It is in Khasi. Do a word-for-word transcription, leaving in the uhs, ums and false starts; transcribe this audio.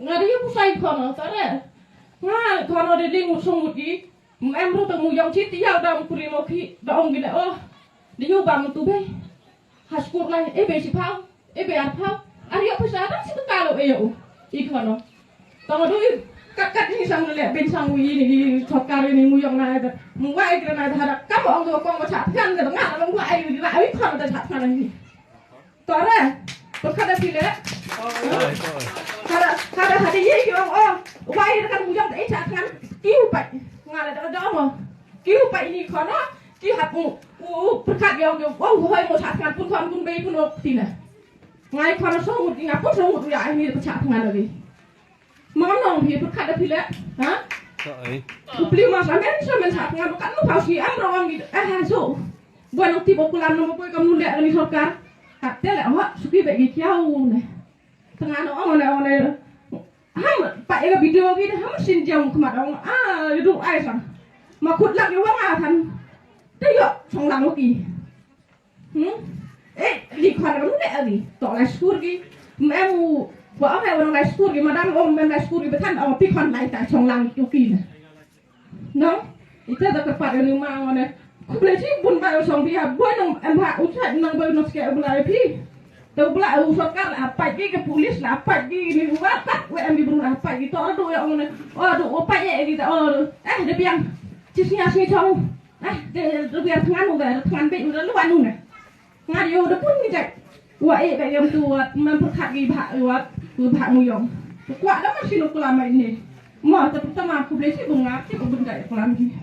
Nga da ïa pisa i khon o, tare. Nga khon o da ling u song mut i. Em ru ta mu yong chi ti yau da mu kuri mo ki da ong gine o. Di yu ba mu tu be. Ha skur lai e be si pau. E be ar pau. Ar yo pisa da si tu kalo e yo. I khon o. Tong du i kat kat ni sang le ben sang wi ni ni sorkar ni mu yong na da. Mu wai kre na da hada. Kam ong do kong ba chat kan da nga da mu wai ni da i khon da chat kan ni. Tore, pyrkhat da phi le. Hada, hada, hada ye ki ong o. Wai da kan bujang da i chat kan. Ki u pai. Nga la da da ong o. Ki u pai ni khon o. Ki hap u. U pyrkhat ye ong o. Hoi mo chat kan pun khon pun bei pun o ti na. Ngai khon o so mut nga pun so mut ya ni da chat kan da. Mo nong phi pyrkhat da phi le. Ha? Ka ei. Ku pli ma sa men sa men sa nga kan lu pau si am ro ong gi. Eh so. Bo nong ti bo kulam nong bo kam lu le ni sorkar. Kat te le wa suki be gi kiau ne. Tengah no ong ne ong ne. Ham pa ega video gi ham sin jam khmat ong. Ah, du ai sa. Ma khut lak yo wa nga than. Te yo song lang ki. Hmm? Eh, li khon ka mune ali. To lai skur gi. Em u ba ong ai wan lai skur gi madam ong men lai skur gi betan ong pi khon lai ta chong lang yu ki na. No? Ita da ka pat ni ma ong ne. Ku ble chi bun ba song bi ha boy nong em ha u chai nong boy nong ske u bla pi. To bla u sorkar la pat gi ke polis la pat gi ni u wa pat we em bi bun la pat gi to do ya ong ne. O do o pat ye gi ta o. Eh, de biang. Chi sia si chong. Eh, de de biang tngan u ga tngan be u da lu anu ne. Nga ïoh da pun ngi jai. Wa eh ka yam tu wat man pyrkhat ngi bha wat ku bha mu yong. Ku kwah da man sinu kula mai ni. Ma ta pun tama ku ble si bunga ki ku bunga kula mi.